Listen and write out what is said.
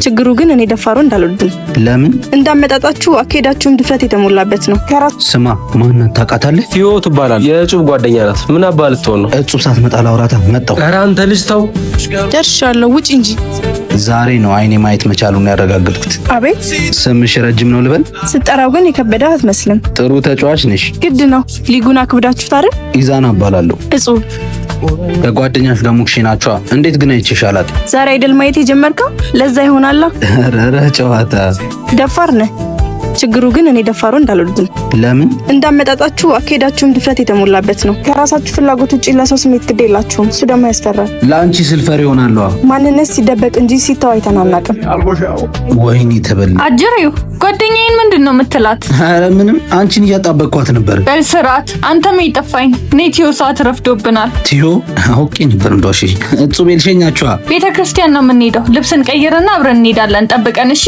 ችግሩ ግን እኔ ደፋሩ እንዳልወድም። ለምን? እንዳመጣጣችሁ አካሄዳችሁም ድፍረት የተሞላበት ነው። ከራስ ስማ፣ ማናት ታውቃታለህ? ፊዮ ትባላል። የእጹብ ጓደኛ ናት። ምን አባ ልትሆን ነው? እጹብ ሳትመጣ ላውራታ መጣሁ። ኧረ አንተ ልጅ ተው። ደርሻለሁ። ውጭ እንጂ። ዛሬ ነው አይኔ ማየት መቻሉን ያረጋገጥኩት። አቤት። ስምሽ ረጅም ነው ልበል? ስጠራው ግን የከበደ አትመስልም። ጥሩ ተጫዋች ነሽ። ግድ ነው። ሊጉን አክብዳችሁት አይደል? ኢዛና እባላለሁ። እጹብ። ከጓደኛሽ ጋር ሙክሼ ናቸዋ። እንዴት ግን አይቼሽ አላውቅም። ዛሬ አይደል ማየት የጀመርከው? ለዛ ይሆናላ። ኧረ ጨዋታ። ደፋር ነህ። ችግሩ ግን እኔ ደፋሩ እንዳልወድም። ለምን? እንዳመጣጣችሁ አካሄዳችሁም ድፍረት የተሞላበት ነው። ከራሳችሁ ፍላጎት ውጭ ለሰው ስሜት ግድ የላችሁም። እሱ ደግሞ ያስፈራል። ለአንቺ ስልፈር ይሆናለዋ። ማንነት ሲደበቅ እንጂ ሲተው አይተን አናውቅም። ወይኔ ተበላ። አጅሬው ጓደኛዬን ምንድን ነው የምትላት? ኧረ ምንም፣ አንቺን እያጣበቅኳት ነበር። በል ስርዓት። አንተም የጠፋኝ እኔ ቲዮ፣ ሰዓት ረፍዶብናል። ቲዮ አውቄ ነበር እንደዋሸሽ። እጹብ ልሸኛችኋ። ቤተ ክርስቲያን ነው የምንሄደው። ልብስን ቀይርና አብረን እንሄዳለን። ጠብቀን እሺ።